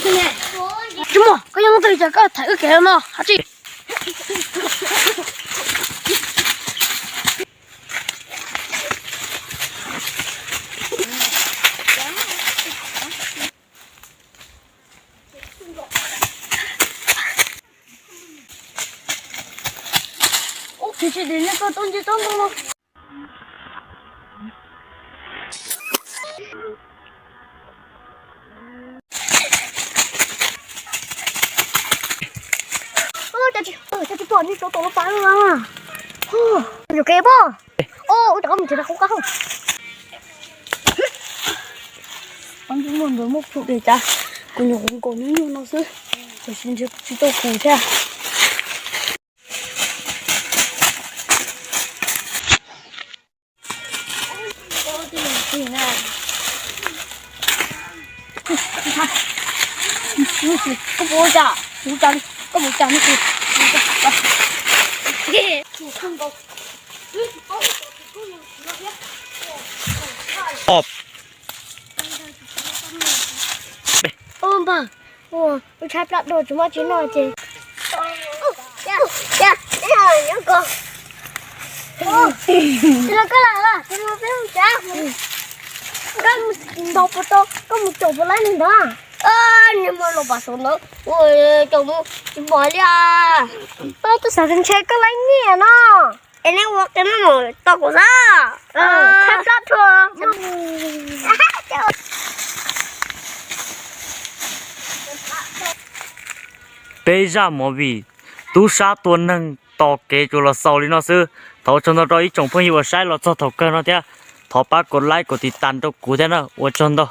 Tsis muaj, koj yeej twg cas koj thaiv wb kev no hab tsi? Ub, tsis tsis tim nej tuaj tub ntsej tub ntoo no. Ub, cas tsis pom nej tau tom lub pas no. Yuam kev pob. Ub, ub, rov qab mus tsev rau qub qab hauj. Qab ntxwg muag ntawd muaj plhus dej cas, kuv nyuam qhuav nkaus nyuaj nyuaj no xwb, tab sis ntshe tsis tau kuv thiab. Koj puas ua cas? Kuv ua cas li? Koj puas ua cas li? Ua npawg, ua tshaib plab dua tsis muaj tsis noj ces. Nyob ko, tis los koj lam los tis los peb mus tsav, koj mus ntaus puas tau, koj mus caum puas laib li ntawd. Nws muaj los pas saum ntawd, ua caum mus tsis pom li. Koj xav ntshe koj laib nyiaj no. Es neb ua qe maj mam tau kuv xwb. Tshaib plab dhau. Peb zaj movie tub sab tua neeg tos kev tsuas los xaus li no xwb. Thov ua tsaug ntau rau ib tsoom phooj ywg uas saib los txog thaum kawg no thiab. Thov pab kom like kom tiv tas rau kuv thiab na. Ua tsaug ntau.